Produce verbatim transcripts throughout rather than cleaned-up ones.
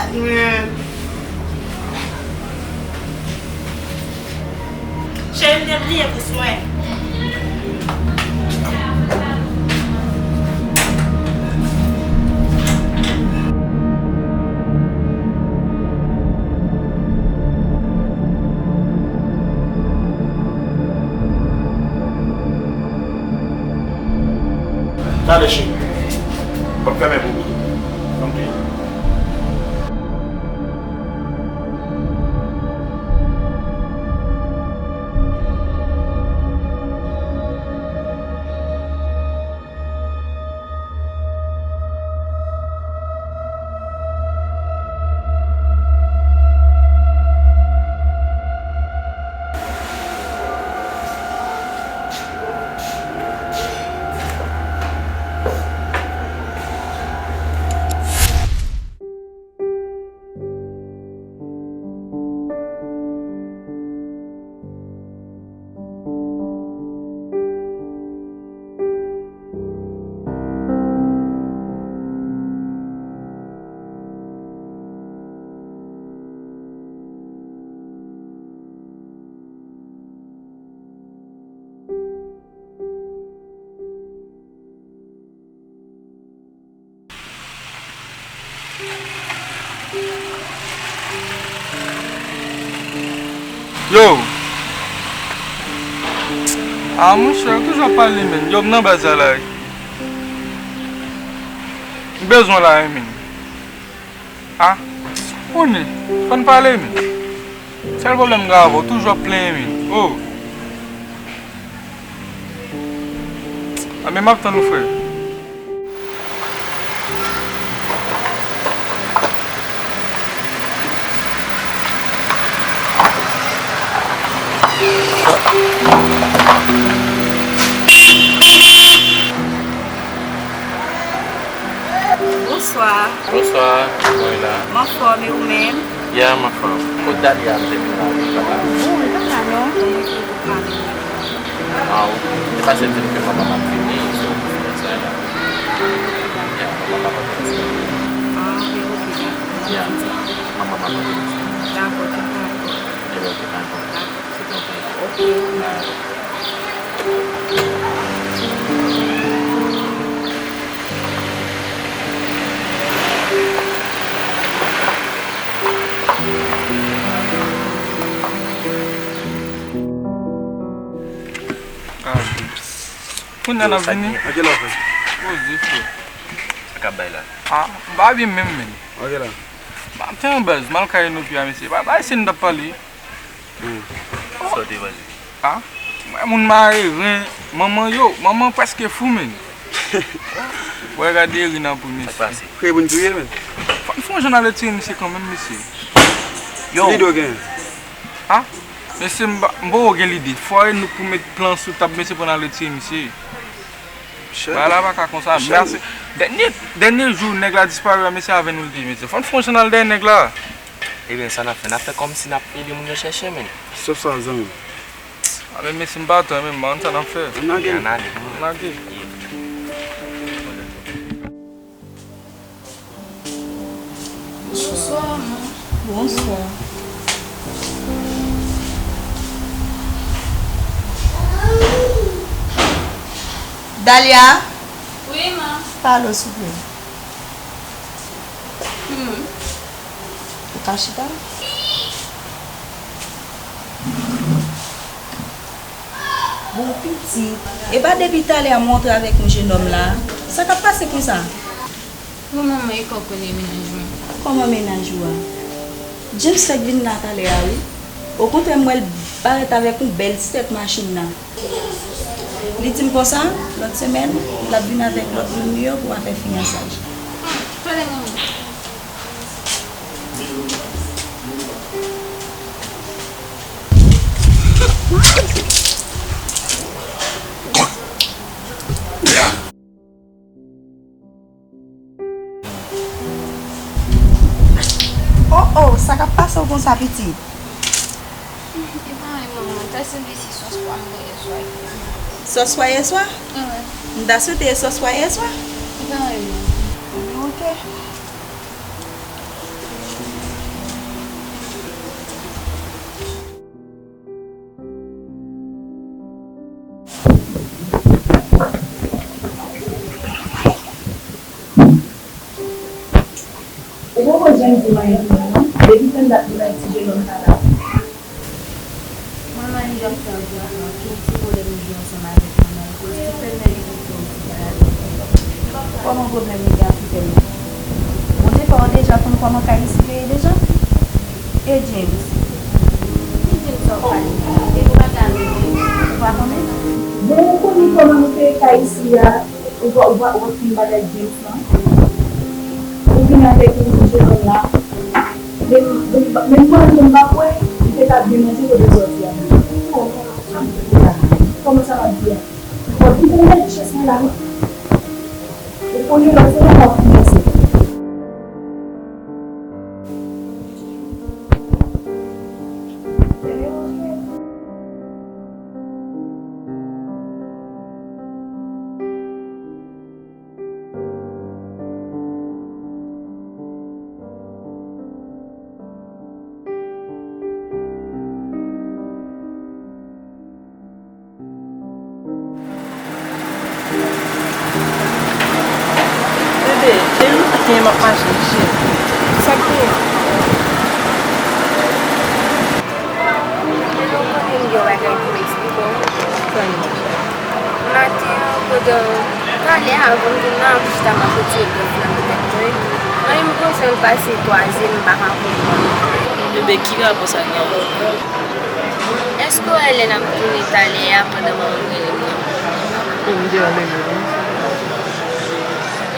Cheri, m te bliye pou swen. Talè, cheri. M ap fèmen pou ou. Ok. Yo! Ah, monchè, ou toujou ap pale, menn. Yo, m nan baz la, la wi. M bezwen w la wi, menn. Ah, konnen, fò n pale, menn. Sèl pwoblèm m gen avè w, toujou ap plenyen, menn. Oh! Anben, m ap tann ou, frè. Bonswa. Bonswa, mwen la. M anfòm, e ou menm? Ya, m anfòm. Kot Dalia m te vin la, li pa la? Bon, li pa la non. Mwen vin pou pale. Ah, ok. Se paske l di m ke manman m ap vini, se pou fè sa la. Ya, manman m ap vini. Ah, ok, ok, dakò. Ya, manman m ap vini. Dakò, tout dakò. Ebyen, ok, dakò. Dakò. Se kontan. Ok. Bye. Ah, kounye a n ap vini. Anke la, frè? Poze, frè. Sa k ap bay la? Ah, m pa byen menm, menm. Anke la. M ap fè yon buzz, m al kay Enopi a, mesye. Pa, pa ese n t ap pale. Hmm. Sa w te pale? Ah, m wè moun mare ren, manman yo, manman prèske fou, menn. Wè, gade ri nan pou mesye. Sa k pase? Kreye pou n touye, menn. Fò n fè yon jan n al retire misye kanmenm, mesye. Yo! Ki lide w gen? Ah, mesye, m pa, m poko gen lide. Fò e nou pou met plan sou tab, mesye, pou n al retire misye. Bagay la pa ka konsa. Dènye, dènye jou nèg la disparèt la, mesye, avè nou l te ye, mesye. Fò n fè yon jan n al dèyè nèg la. Ebyen, sa n ap fè? N ap fè kòmsi n ap ede moun yo chèche, menn. Sòf sa, zanmi m. A, men mesye, m pa tan, men m pa konn sa n ap fè. Ann lage l. Ann ale. Ann lage. Bonswa, man. Bonswa. Dalia? Wi, man. Pale, souple. Hmm. Ou ka chita? Bon, pitit, e pa depi talè a m wè w t avèk yon jenòm la. Sa k ap pase konsa? Bon, manman, e kòw konnen mennaj mwen. Kòman mennaj ou a? James fèk vin la talè a, wi. Okontrè, m wè l parèt avèk yon bèl ti tèt machin la. Li di m konsa, lòt semèn, l ap vin avèk lòt moun li yo pou afè fiyansaj. Tande, manman. Oh, oh, sa k ap pase w konsa, pitit? E pa anyen, manman. M ta swete se sòs pwa m bwè yèswa. Sòs pwa yèswa? Wi. M ta swete se sòs pwa yèswa. E pa anyen, manman. Ok. Ou poko janm di m anyen pou mwen non. Depi tann dat m nan ti jenòm sa la. Manman li ap fè w di anyen, anpil ti pwoblèm li gen ansanm avèk manman l, koz ti pèl nan li ki fè w di bagay. Kòman pwoblèm li gen ak ti pèl nan? Bondye fè w deja konn kòman kay isi ye deja? E James? Ki James sa w pale? E nou pa t la menm James? Ou pa konnen? Bon, ou konnen kòman nou te ye kay isi a? Ou pa, ou pa, ou pa konn bagay James lan? Ou vin avèk yon jenòm la. Men, men, men manje m pa kwè, li te ka byen manje kote sòti a. Kòman sa m di a? Kòman sa m ap di a? Bon, li te mèt chans mwen la, wi. Ou konnen lòt semèn m ap kòmanse. Bebe, e nou ki gen m ap mache, cheri. Sa k gen? Ou konnen m gen yon bagay pou m eksplike w. Sa l ye? Maten an, pandan, talè a, avan m vin la, m chita m ap retire grèf nan tèt mwen. Anyen m konsa, m pase twa zye, m pa ka konprann. Bebe, ki rapò sa gen avè w? Èske w wè lè n ap tounen talè a pandan manman m rele m nan? Pou m di w menm wi.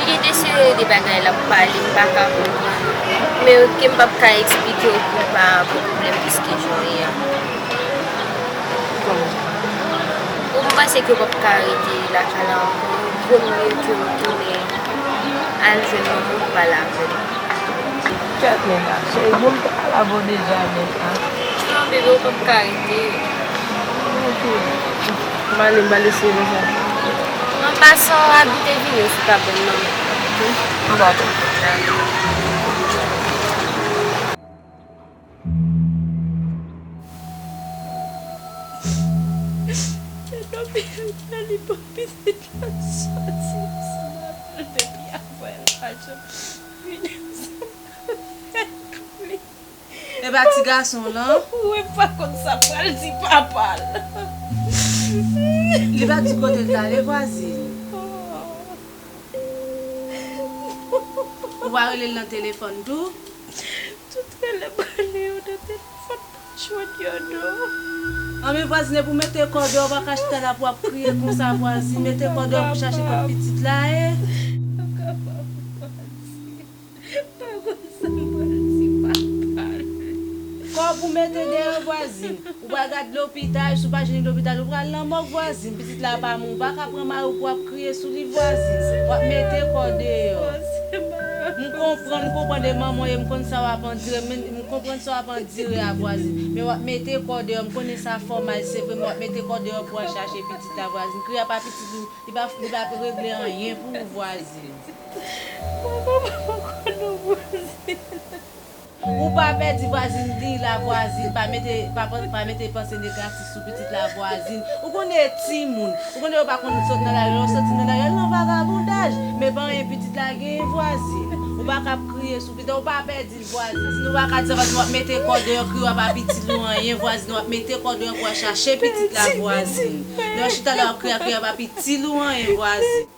Li gen de seri de bagay l ap pale, m pa ka konprann. Men ke m p ap ka eksplike w pou pa pran pwoblèm plis ke jan w ye a. Kòman? Bon, m panse ke w p ap ka rete lakay la ankò. Vo mye ke w tounen al jwenn manman w pou pale avè l. Kèt men la, cheri, bon, m t al avè w deja men la. Non, bebe, w p ap ka rete. Ok. M ale, m pral eseye konsa. An pasan, w abite vini sou kabann manman. Ok. M dakò. Kèt men la, li pran pitit la soti ansanm avè l depi apre l pa janm vini ansanm avèk li. E pa ti gason w lan? Wi, m pa konn sa m pral di papa l. Li pa di kote l t ale, vwazin? Ou pa rele l nan telefòn tou? Tout rele m rele yo nan telefòn, pa jwenn yo non. Anben vwazin, epi w mete kò deyò, w pa ka chita la pou w ap kriye konsa vwazin. Mete kò deyò pou w chache kot pitit la ye. M pa kapab, vwazin. Pa konn sa m pral di papa l. Kò pou mete deyò vwazin. Ou pral gad lopital, si w pa jwenn lopital, ou pral nan mòg vwazin. Pitit la pa mouri, ou pa ka pran mari w pou w ap kriye sou li vwazin. W ap mete kò deyò. M konprann, m konprann de manman w ye, m konn sa w ap andire, men m konprann sa w ap andire a vwazin. Men w ap mete kò deyò, m konnen sa fè w mal, se vre, men w ap mete kò deyò pou w al chache pitit la vwazin. Kriye a pa pitit ou. Li pa, li pa regle anyen pou ou vwazin. Manman m pa konn non vwazin. Ou pa pèdi vwazin li la vwazin. Pa mete, pa, pa mete panse negatif sou pitit la vwazin. Ou konnen e timoun. Ou konnen yo pa konn sot nan lari. Lè yo soti nan lari, yo nan vagabondaj. Men pa anyen pitit la genyen vwazin. Ou pa ka ap kriye sou pitit. Ou pa pèdi l vwazin. Si nou pa ka di sa vwazin, w ap mete kò deyò, kriye w ap pa pitit ou anyen vwazin. W ap mete kò deyò pou w al chache pitit la vwazin. Lè w chita la w ap kriye, kriye w ap pa pitit ou anyen vwazin.